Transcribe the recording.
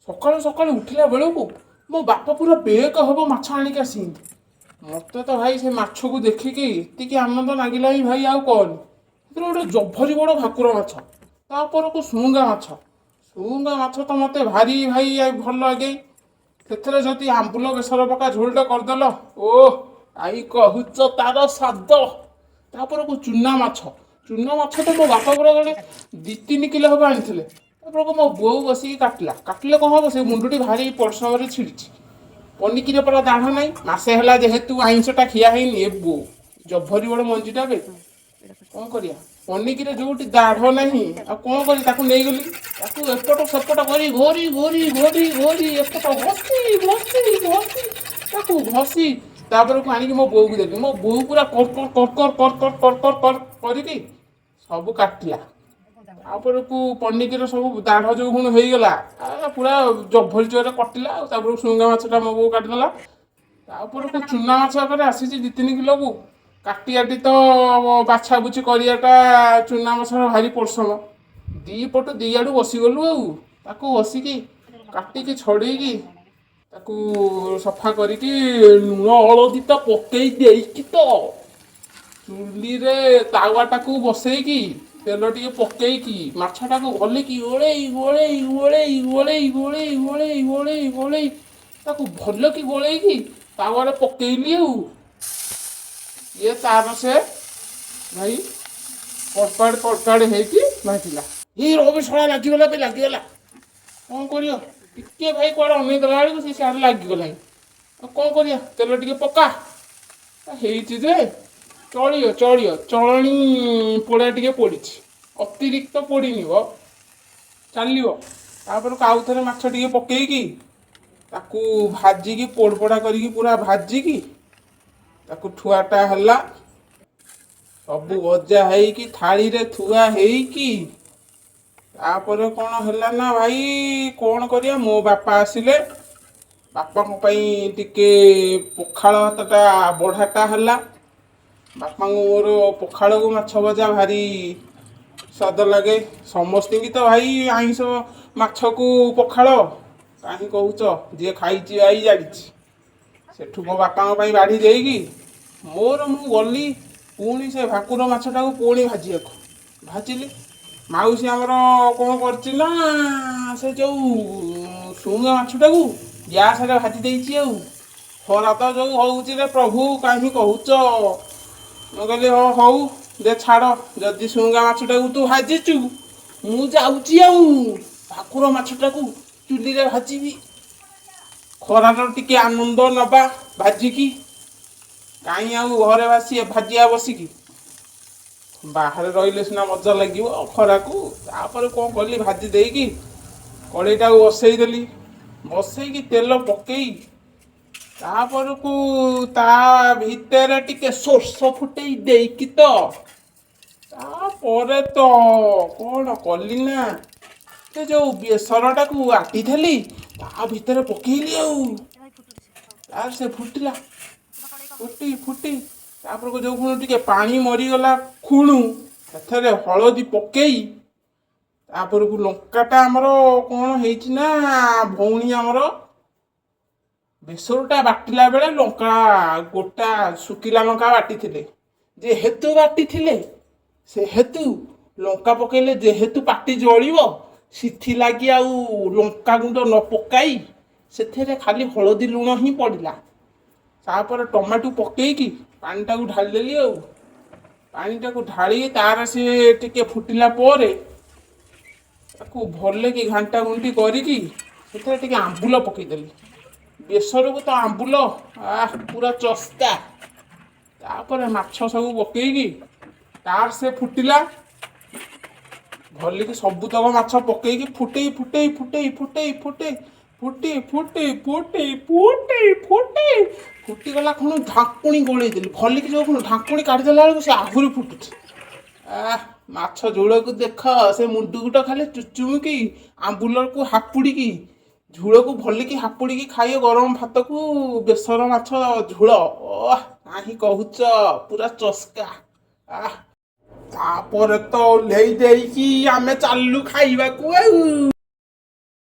ସକାଳୁ ସକାଳୁ ଉଠିଲା ବେଳକୁ ମୋ ବାପା ପୁରା ବେକ ହେବ ମାଛ ଆଣିକି ଆସିଛନ୍ତି। ମୋତେ ତ ଭାଇ ସେ ମାଛକୁ ଦେଖିକି ଏତିକି ଆନନ୍ଦ ଲାଗିଲା ହିଁ ଭାଇ, ଆଉ କହନି। ସେଥିରେ ଗୋଟେ ଜଭରି ବଡ଼ ଭାକୁର ମାଛ, ତାପରକୁ ଶୁଙ୍ଗା ମାଛ। ଶୁଙ୍ଗା ମାଛ ତ ମୋତେ ଭାରି ଭାଇ ଭଲ ଲାଗେ। ସେଥିରେ ଯଦି ଆମ୍ବୁଲ ବେସର ପକା ଝୋଳଟା କରିଦେଲ, ଓ I କହୁଛ ତାର ସ୍ୱାଦ। ତାପରକୁ ଚୁନା ମାଛ। ଚୁନା ମାଛ ତ ମୋ ବାପା ପୁରା ଜଣେ 2-3 କିଲୋ ହେବ ଆଣିଥିଲେ। ତାପରକୁ ମୋ ବୋଉ ବସିକି କାଟିଲା। କାଟିଲେ କ'ଣ ହେବ, ସେ ମୁଣ୍ଡଟି ଭାରି ପରିଶ୍ରମରେ ଛିଡ଼ିଛି। ପନିକିରେ ପରା ଦାଢ଼ ନାହିଁ। ମାସେ ହେଲା ଯେହେତୁ ଆଇଁଷଟା ଖିଆ ହେଇନି। ଏ ବୋଉ, ଜଭରି ବଡ଼ ମଞ୍ଜିଟା ବେ, କ'ଣ କରିବା? ପନିକିରେ ଯୋଉଠି ଦାଢ଼ ନାହିଁ, ଆଉ କ'ଣ କରିବି? ତାକୁ ନେଇଗଲି, ତାକୁ ଏପଟ ସେପଟ କରି ଘୋରି ଘୋରି ଘୋରି ଘୋରି, ଏପଟ ଘଷି ଘଷି ଘଷି, ତାକୁ ଘଷି ତାପରକୁ ଆଣିକି ମୋ ବୋଉକୁ ଦେଲି। ମୋ ବୋଉ ପୁରା କର କର କର କର କର କର କର କର କର କରିକି ସବୁ କାଟିଲା। ତାପରକୁ ପନିକିର ସବୁ ଦାଢ଼ ଯୋଉ ଖୁଣୁ ହେଇଗଲା, ପୁରା ଜଭରି ଜୋରରେ କଟିଲା। ଆଉ ତାପରକୁ ଶୁଙ୍ଗା ମାଛଟା ମୋ ବୋଉ କାଟିଦେଲା। ତାପରକୁ ଚୁନା ମାଛ ଆକାରରେ ଆସିଛି 2-3 କିଲୋକୁ। କାଟି କାଟି ତ ବାଛାବୁଛି କରିବାଟା ଚୁନା ମାଛର ଭାରି ପରିଶ୍ରମ। ଦି ପଟୁ ଦିଆଡ଼ୁ ବସିଗଲୁ, ଆଉ ତାକୁ ବସିକି କାଟିକି ଛଡ଼େଇକି ତାକୁ ସଫା କରିକି ଲୁଣ ହଳଦୀ ତ ପକେଇ ଦେଇକି ତ ଚୁଲିରେ ତାୱାଟାକୁ ବସେଇକି ତେଲ ଟିକେ ପକେଇକି ମାଛଟାକୁ ଭଲିକି ଗୋଳେଇ ଗୋଳେଇ ଗୋଳେଇ ଗୋଳେଇ ଗୋଳେଇ ଗୋଳେଇ ଗୋଳେଇ ଗୋଳେଇ, ତାକୁ ଭଲକି ଗୋଳେଇକି ତାୱାରେ ପକେଇଲି। ଆଉ ଇଏ ତାର ସେ ଭାଇ କଡ଼କାଡ଼ କଡ଼କାଡ଼ ହେଇକି ଭାଜିଲା। ଏଇ ରବି ଶଳା, ଲାଗିଗଲା ବେ, ଲାଗିଗଲା। କ'ଣ କରିବ? ଟିକେ ଭାଇ କୁଆଡ଼େ ଅନେଇ ଦେଲା ବେଳକୁ ସେ ସିଆଡ଼େ ଲାଗିଗଲାଣି। ଆଉ କ'ଣ କରିବା? ତେଲ ଟିକେ ପକା। ହେଇଛି ଯେ ଚଳିବ ଚଳିବ, ଚଳଣି ପୋଡ଼ା ଟିକେ ପୋଡ଼ିଛି, ଅତିରିକ୍ତ ପୋଡ଼ିନି ବ, ଚାଲିବ। ତାପରକୁ ଆଉ ଥରେ ମାଛ ଟିକେ ପକେଇକି ତାକୁ ଭାଜିକି ପୋଡ଼ ପୋଡ଼ା କରିକି ପୁରା ଭାଜିକି ତାକୁ ଠୁଆଟା ହେଲା। ସବୁ ଭଜା ହେଇକି ଥାଳିରେ ଥୁଆ ହେଇକି ତାପରେ କ'ଣ ହେଲା ନା ଭାଇ, କ'ଣ କରିବା, ମୋ ବାପା ଆସିଲେ। ବାପାଙ୍କ ପାଇଁ ଟିକେ ପଖାଳ ଭାତଟା ବଢ଼ାଟା ହେଲା। ବାପାଙ୍କୁ ମୋର ପଖାଳକୁ ମାଛ ଭଜା ଭାରି ସ୍ୱାଦ ଲାଗେ। ସମସ୍ତିଙ୍କି ତ ଭାଇ ଆଇଁଷ ମାଛକୁ ପଖାଳ କାହିଁ କହୁଛ, ଯିଏ ଖାଇଛି ଭାଇ ଜାଣିଛି। ସେଠୁ ମୋ ବାପାଙ୍କ ପାଇଁ ବାଢ଼ି ଦେଇକି ମୋର ମୁଁ ଗଲି ପୁଣି ସେ ଭାକୁର ମାଛଟାକୁ ପୁଣି ଭାଜିବାକୁ। ଭାଜିଲି। ମାଉସୀ ଆମର କ'ଣ କରିଛି ନା, ସେ ଯୋଉ ଶୁଙ୍ଗା ମାଛଟାକୁ ଗ୍ୟାସରେ ଭାଜି ଦେଇଛି। ଆଉ ଖରା ତ ଯୋଉ ହଉଛି ରେ ପ୍ରଭୁ, କାହିଁ କହୁଛ। ମୁଁ କହିଲି, ହଁ ହଉ ଦେ ଛାଡ଼, ଯଦି ଶୁଙ୍ଗା ମାଛଟାକୁ ତୁ ଭାଜିଛୁ, ମୁଁ ଯାଉଛି ଆଉ ଭାକୁର ମାଛଟାକୁ ଚୁଲିରେ ଭାଜିବି। ଖରାର ଟିକେ ଆନନ୍ଦ ନବା ଭାଜିକି। କାହିଁ ଆଉ ଘରେ ଭାଜିବା ବସିକି? ବାହାରେ ରହିଲେ ସିନା ମଜା ଲାଗିବ ଖରାକୁ। ତାପରେ କ'ଣ କଲି, ଭାଜି ଦେଇକି କଡ଼େଇଟାକୁ ବସେଇ ଦେଲି। ବସେଇକି ତେଲ ପକେଇ ତାପରକୁ ତା ଭିତରେ ଟିକେ ସୋରିଷ ଫୁଟେଇ ଦେଇକି ତ ତାପରେ ତ କ'ଣ କଲି ନା, ସେ ଯୋଉ ବେସରଟାକୁ ଆଟିଥିଲି ତା ଭିତରେ ପକେଇଲି। ଆଉ ତାର ସେ ଫୁଟିଲା, ଫୁଟି ଫୁଟି ତାପରକୁ ଯୋଉ ଖୁଣୁ ଟିକେ ପାଣି ମରିଗଲା ଖୁଣୁ ସେଥିରେ ହଳଦୀ ପକେଇ ତାପରକୁ ଲଙ୍କାଟା ଆମର କ'ଣ ହେଇଛି ନା, ଭଉଣୀ ଆମର ବେସରଟା ବାଟିଲା ବେଳେ ଲଙ୍କା ଗୋଟା ଶୁଖିଲା ଲଙ୍କା ବାଟିଥିଲେ। ଯେହେତୁ ବାଟିଥିଲେ, ସେହେତୁ ଲଙ୍କା ପକେଇଲେ ଯେହେତୁ ପାଟି ଜଳିବ, ସେଥିଲାଗି ଆଉ ଲଙ୍କା ଗୁଣ୍ଡ ନ ପକାଇ ସେଥିରେ ଖାଲି ହଳଦୀ ଲୁଣ ହିଁ ପଡ଼ିଲା। ତାପରେ ଟମାଟୋ ପକେଇକି ପାଣିଟାକୁ ଢାଳିଦେଲି। ଆଉ ପାଣିଟାକୁ ଢାଳିକି ତାର ସିଏ ଟିକେ ଫୁଟିଲା ପରେ ତାକୁ ଭଲକି ଘାଣ୍ଟା ଘୁଣ୍ଟି କରିକି ସେଥିରେ ଟିକେ ଆମ୍ବୁଲ ପକେଇଦେଲି। ବେସରକୁ ତ ଆମ୍ବୁଲ, ଆহ, ପୁରା ଚସ୍କା। ତାପରେ ମାଛ ସବୁ ପକେଇକି ତାର ସେ ଫୁଟିଲା ଭଲିକି। ସବୁତକ ମାଛ ପକେଇକି ଫୁଟେଇ ଫୁଟେଇ ଫୁଟେଇ ଫୁଟେଇ ଫୁଟେଇ ଫୁଟି ଫୁଟି ଫୁଟି ଫୁଟି ଫୁଟି ଫୁଟିଗଲା ଖୁଣୁ ଢାଙ୍କୁଣୀ ଗୋଳେଇ ଦେଲି ଭଲିକି। ଯୋଉ ଖୁଣୁ ଢାଙ୍କୁଣୀ କାଢ଼ିଦେଲା ବେଳକୁ ସେ ଆହୁରି ଫୁଟୁଛି। ଆহ, ମାଛ ଝୋଳକୁ ଦେଖ, ସେ ମୁଣ୍ଡକୁ ତ ଖାଲି ଚୁଚୁମିକି ଆମ୍ବୁଲକୁ ହାପୁଡ଼ିକି ଝୋଳକୁ ଭଲିକି ହାପୁଡ଼ିକି ଖାଇବ ଗରମ ଭାତକୁ ବେସର ମାଛ ଝୋଳ। ଓଃ, କାହିଁ କହୁଛ, ପୁରା ଚସ୍କା। ଆহ, ତାପରେ ତ ଓହ୍ଲେଇ ଦେଇକି ଆମେ ଚାଲିଲୁ ଖାଇବାକୁ ଆଉ।